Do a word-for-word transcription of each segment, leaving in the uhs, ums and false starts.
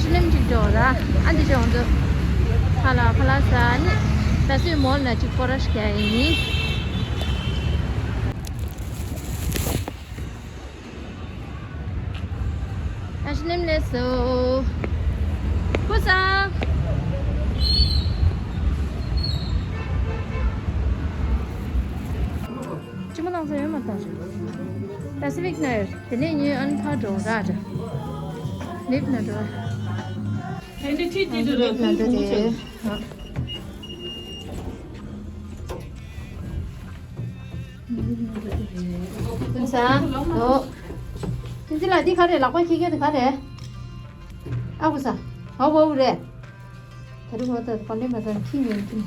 ཤི་ལེམ་ཅིག་འགྲོ་ར། ཨ་འདི་ཅོང་དུ། ཧ་ལ་ཕ་ལ་ས་ནི། ད་སུའི་མོལ་ན་ཅིག་སྐོར་ར་ཤ་ཡིན། ཨ་ཤི་ལེམ་ལེ་སོ། ཀུ་ས། ཅི་མ་ལང་ས་ཡོད་མ་ཐག་ཞིག་ད་སི་ཕིག་ན་ཡོད། དེ་ནས་ཉིན་ཨན་ཕ་འགྲོ་ར་ར། ལིབ་ན་འགྲོ། ཧེ་འདི་ཁྲིད་དེ་འགྲོ་ར། ལིབ་ན་འགྲོ་དེ། ཀུན་ས། ལོ། ཀུན་ས་ལ་འདི་ག་རེ་ལག་པ་ཁྱི་སྐད་དེ་ག་རེ། ཨ་ཀུ་ས། ཧ་བ་བུ་རེ། ད་རུ་བ་ད་པ་ལེ་མ་ད་ཁྱི་ཉོན་ཁྱི།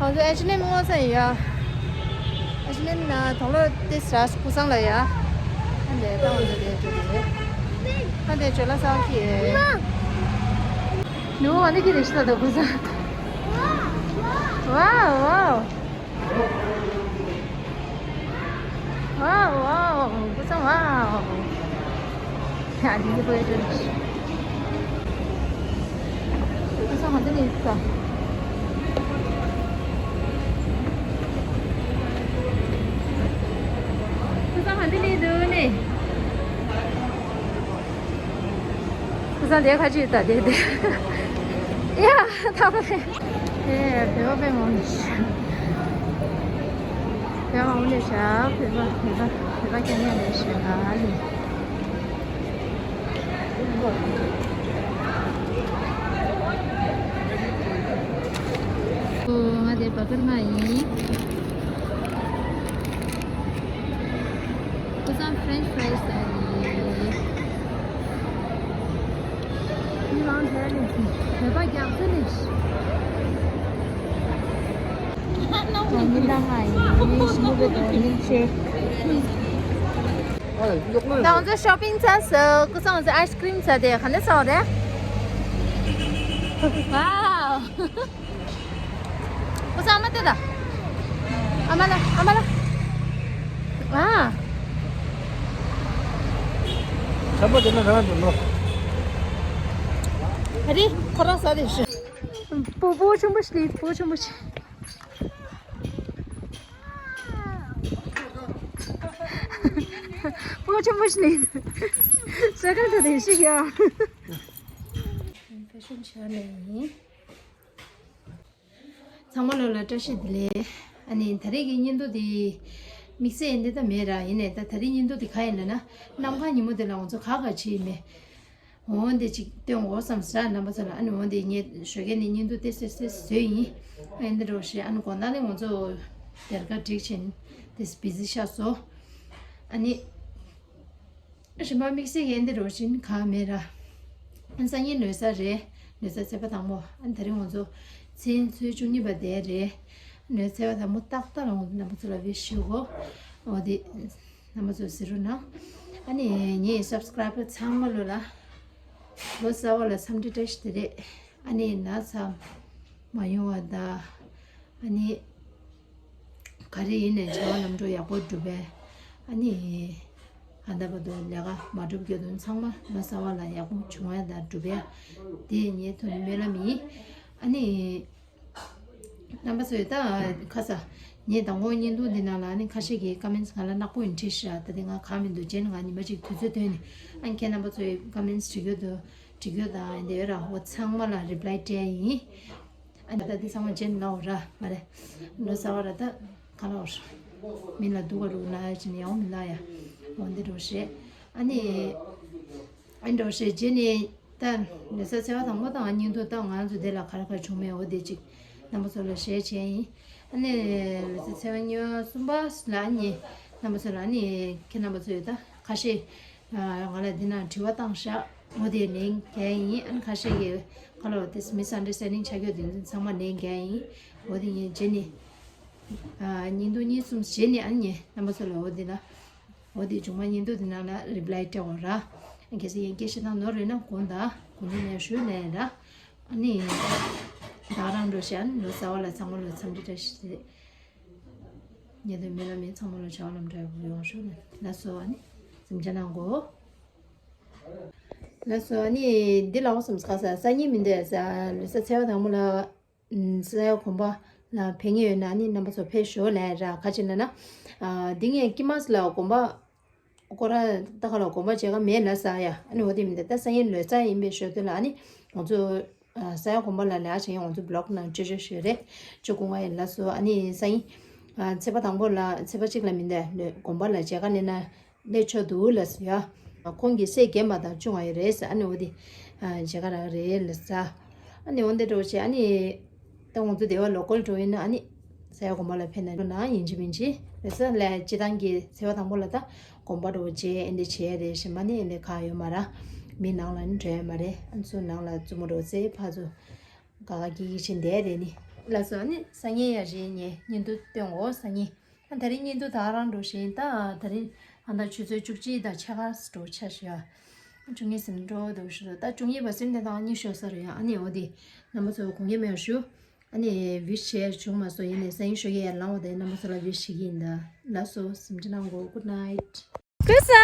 ང་ཚོ་ཨེ་ཆི་ནེམ་སྔོ་ས་ཡིན་ཡ། ཨེ་ཆི་ནེམ་ན་དང་ལོ་ཏི་སི་ར་སྐུ་སང་ལ་ཡ། ཨ་འདྲེ་ད་ང་ཚོ་དེ་འགྲོ་གི་རེད། ཨ་འདྲེ་ཇོ་ལ་སང་གི་རེད། ནུ་བོ་འདི་གི་རེད་ཤི་ད་སྐུ་སང་། ཝའོ་ཝའོ། ཝའོ་ཝའོ། ཀུ་སང་ཝའོ། ཡ་འདི་གི་པོ་ཡ་ཏྲེ། ཀུ་སང་ཧ་འདི་ནི་ཀ། ཀུ་སང་ཧ་འདི་ནི་འདུག་ནི། དེ་ཁ་ཅིག་ད་དེ་དེ། ཡ། ཐག་པ་རེད། ཨེ། བོད་པ་དཔེ་མང་ནི་ཤ། བོད་པ་མང་ནི་ཤ། བོད་པ་བོད་པ་བོད་པ་སྐད་ངན་ལས་ཤ་ཨ་ལི། ཨོ། ང་དེ་བ་ཀར་མ་ཡིན། ཁོ་ཚང་ཕྲེན་ཆི་ཕ་རའི་ཟ་ཡིན། ཁྱེད་རང་དེ་ནས་བོད་པ་རྒྱག་ཚོད་ནས། ང་མི་འདང་ང་ཡིན། ཞི་མོ་བོད་དོ་ཡིན་ཆེ། ད་ང་ཚོ་ཤོ་པིང་ཚར་སོང་། ཁོ་ཚང་ང་ཚོ་ཨའི་སི་ཀྲིམ་ཚར་དེ་ག་འདྲ་ཚར་བ་རེད། ཝའོ། ཁོ་ཚང་ཨ་མ་ལྟོས་དང་། ཨ་མ་ལ་ཨ་མ་ལ། ཨ། ཆམ་པ་དེ་ན་རང་དུ་ནོ། ཨ་རི་ཁོ་རང་ཟ་དེ་ཤི། སྤོ་སྤོ་ཆུང་པོ་ཞིག་སྤོ་ཆུང་པོ་ཞིག་སྤོ་ཆུང་པོ་ཞིག་ས་ཁ་དུ་དེ་ཤི་ཡ། ཕེ་ཤོན་ཆ་ནས་ཡིན། ཚང་མ་ལོ་ལ་བཀྲ་ཤིས་བདེ་ལེགས། ཨ་ནི་ད་རེས་ཀྱི་བརྙན་ཐུང་འདི་དམིགས་བསལ་འདི་ད་མེད་ར། ཡིན་ནའི་ད་ད་རེས་བརྙན་ཐུང་འདི་ག་ཡིན་ལབ་ན། གནམ་གང་ཉིན་མོ་འདི་ལ་ང་ཚོ་ག་ག་བྱེད་ཡིན་མེད། འོ་འདི་ཅིག་སྟོན་དགོས་བསམ་ས་རྣམ་པ་ཚོ་ལ། ཨ་ནི་འོ་འདི་ངས་ཞོགས་ཀས་ནས་བརྙན་ཐུང་དེ་སེ་སེ་བཟོས་ཡིན། ཨ་འདི་རོ་ཞེས་ཨ་ནི་དགོང་དག་ནས་ང་ཚོ་སྡེར་ཁ་སྒྲིག་བྱས་ནས་དེ་བི་ཟི་ཤག་བཟོ། ཨ་ནི། རིམ་པ་དམིགས་བསལ་ཡན་དེ་རོ་བཞིན་གང་མེད་ར། སང་ཉིན་ལོ་གསར་རེད། ལོ་གསར་ཚེས་པ་དང་པོ། ཨ་ནི་དེ་རིང་ང་ཚོ་ཚེས་ཚོད་བཅུ་གཉིས་པ་དེ་རེད། ལོ་ཚེས་པ་དང་པོ་ཏག་ཏག་ལ་ང་ཚོ་རྣམ་པ་ཚོ་ལ་བི་ཤུ་གོ། འོ་དེ་རྣམ་པ་ཚོ་གཟིགས་རོགས་གནང་། ཨ་ནི་ངའི་སབ་སི་ཀ་རའི་བར་ཚང་མ་ལོ་ལ་ལོ་གསར་པ་ལ་འཚམས་འདྲི་བཀྲ་ཤིས་བདེ་ལེགས། ཨ་ནི་ན་ཚ་མ་ཡོང་བ་དང་། ཨ་ནི། ག་རེ་ཡིན་ནའི་བྱ་བ་ལམ་འགྲོ་ཡག་པོ་སྒྲུབ་པས། ཨ་ནི། ཨ་ད་བར་དུ་ལས་ཀ་མ་སྒྲུབ་རྒྱུ་དོན་ཚང་མ་ལོ་གསར་པ་ལ་ཡག་པོ་བྱུང་ཡ་དང་སྒྲུབ་ཡ། དེ་ངའི་ཐུགས་ནས་སྨོན་ལམ་ཡིན། ཨ་ནི། རྣམ་པ་ཚོས་ད་ཁ་ས། ངས་དང་པོ་བརྙན་ཐུང་འདི་ནང་ལ་ཨ་ནི་ཁ་ཤས་ཀྱིས་ཀ་མེན་ཊི་ང་ལ་ནག་པོ་ཡིན་བྲིས་ཤག་ད་དེ་ང་གང་མི་འདུག་རྗེས་ནས་ང་ཉི་མ་གཅིག་དུས་ཚོད་བཏོན་ནས་ཨ་ནི་ཁྱེད་རྣམ་པ་ཚོས་ཀ་མེན་ཊི་བྲིས་རྒྱུ་འདུག་བྲིས་རྒྱུ་དང་འདི་ཡོད་ར། འོ་ཚང་མ་ལ་རི་པ་ལའི་སྤྲད་ཡིན། ཨ་ནི་ད་འདི་ཚང་མ་རྗེས་ནས་ལབ་འོ་ར་མ་རེད། ལོ་གསར་པ་ར་ད་ག་ལབ་འོ་ར། མི་ལ་སྡུག་ག་རུ་ལ་ཡ་ཅིན་ཡང་མི་ལ་ཡ། འོ་འདི་འགྲོ་ཤེས། ཨ་ནི། ཨ་འགྲོ་ཤེས་རྗེས་ནས་ད་ལོ་གསར་ཚེས་པ་དང་པོ་དང་ཨ་ཉིན་དུ་ད་ང་ཚོ་འདི་ལ་ག་རེ་ག་རེ་བྱུང་མེད་འོ་དེ་ཅིག་རྣམ་པ་ཚོ་ལ་ཞེར་བྱས་ཡིན། ཨ་ནི་ལོ་གསར་ཚེས་པ་གཉིས་པ་གསུམ་པ་ལ་ཨ་ནི་རྣམ་པ་ཚོ་ལ་ཨ་ནི་ཁྱེད་རྣམ་པ་ཚོས་ད་ཁ་ཤས། ང་ལ་འདི་ན་དྲི་བ་བཏང་ཤག་འོ་དེ་ལན་རྒྱག་ཡིན། ཨ་ནི་ཁ་ཤས་ཀྱིས་ཁ་ལོ་དེ་མི་སན་ཌར་སི་ཊེན་ཌིང་ཆགས་རྒྱུ་དེ་ཚོ་ཚང་མ་ལན་རྒྱག་ཡིན། འོ་དེ་ངས་རྗེས་ནས་ཉིན་དུ་གཉིས་གསུམ་རྗེས་ནས་ཨ་ནི་རྣམ་པ་ཚོ་ལ་འོ་དེ་ལ་འོ་དེ་བྱུང་མ་ཉིན་དུ་དེ་ནང་ལ་རི་པ་ལའི་སྤྲད་འོ་ར། གལ་སྲིད་ཡང་སྐད་ཆ་བཏང་ནོར་རེད་ན་དགོངས་དག་དགོངས་དག་ནས་ཞུ་ལན་ར། ཨ་ནི་ད་རང་འགྲོ་ཤག་ལོ་གསར་པ་ལ་ཚང་མ་ལ་འཚམས་འདྲི་བཀྲ་ཤིས་བདེ་ལེགས། ཉེ་དུ་མི་ལ་མི་ཚང་མ་ལ་བྱ་བ་ལམ་འགྲོ་ཡག་པོ་ཡོང་ཤོག་ལ་སོ། ཨ་ནི་སེམས་ཅན་ནང་གོ། ལགས་སོ། ཨ་ནི་འདི་ལ་འོ་སམ་ཁ་ས་སང་ཉིན་མི་འདུག་ས་ལོ་གསར་ཚེས་པ་དང་པོ་ལ་ས་ཡ་དགོན་པ་ལ་ཕེབས་མཁན་ཡོད་ན་ཨ་ནི་རྣམ་པ་ཚོ་ཕེབས་ཤོག་ལབ་ར། ག་ཅི་ལབ་ན་འདི་ངས་ཀི་མཱས་ལ་དགོན་པ་སྐོར་ར་ད་ག་ལ་དགོན་པ་མཇལ་ཁ་མེད་ལབ་ས་ཡ། ཨ་ནི་འོ་དེ་མི་འདུག་ད་སང་ཉིན་ལོ་གསར་ཡིན་པའི་ཞོར་དུ་ལ་ཨ་ནི་ང་ཚོ་ས་ཡ་དགོན་པ་ལ་ལས་ཀ་བྱེད་མཁན་ང་ཚོ་བི་ལོག་ནང་བཅོས་བཅོས་ཞོར་རེད། ཅོ་སྐུ་ང་ཡི་ལ་སོ། ཨ་ནི་སང་ཉིན་ཚེས་པ་དང་པོ་ལ་ཚེས་པ་གཅིག་ལ་མི་འདུག་ལོ་དགོན་པ་ལ་མཇལ་ཁ་སླེབས་ན། སླེབས་ཆོག་འདུག་ལབ་ཟེར་ཡ། ཁོང་གིས་སེ་བརྒྱད་པ་དང་བཅུ་ང་ཡོད་རེད་ཟེར། ཨ་ནི་འོ་དེ་མཇལ་ཁ་རག་རེད་ལབ་ས། ཨ་ནི་འོ་འདི་འགྲོ་བྱས་ཨ་ནི་ད་ང་ཚོ་སྡེ་བ་ལོ་ཀལ་འགྲོ་ཡིན་ན་ཨ་ནི་ས་ཡ་དགོན་པ་ལ་ཕེབས་ན་འགྲོ་ན་ཡིན་གཅིག་མིན་གཅིག་ལབ་ས་ལ། སྤྱི་བཏང་གི་ཚེས་པ་དང་པོ་ལ་ད་དགོན་པ་འགྲོ་བྱས་ཨེ་འདྲ་བྱས་རེད། གཞན་པ་ནི་ཨེ་འདྲ་གང་ཡོད་མ་རེད། མི་ནང་ལ་ནི་འགྲོ་ཡ་མ་རེད། ཨ་ནི་ཚུར་ནང་ལ་བཙུན་མོ་འགྲོ་ཚེ་ཕར་ཚུར་ག་ག་གི་གི་བྱས་བསྡད་རེད་ནི་ལབ་སོང་། ཨ་ནི་སང་ཉིན་ཡ་རེད། ངས་བརྙན་ཐུང་སྟོན་འོ་སང་ཉིན། ད་དེ་རིང་བརྙན་ཐུང་ད་རང་འགྲོ་བཞིན་ད་དེ་རིང་ཨ་ད་ཆུ་ཚོད་བཅུ་གཅིག་དང་ཕྱེད་ཀ་འགྲོ་ཆ་ཞིག་ཨ། བཅུ་གཉིས་ཟིན་འགྲོ་འདུག་ཞུ་ད་བཅུ་གཉིས་པ་ཟིན་དེ་དང་གཉིས་ཤོག་ས་རེད་ཨ། ཨ་ནི་འོ་དེ་རྣམ་པ་ཚོ་དགོངས་འགལ་མེད་པར་ཞུ། ཨ་ནི་བི་ཤེར་བྱུང་མ་སོང་ཡིན་ནས་སང་ཉིན་ཞོགས་ཀས་ཡར་ལངས་པ་དེ་རྣམ་པ་ཚོ་ལ་བི་ཤེར་ཡིན་ད། ལགས་སོ་སེམས་ཅན་ནང་གོ་གུད་ནའིཊ། ཀུ་ས།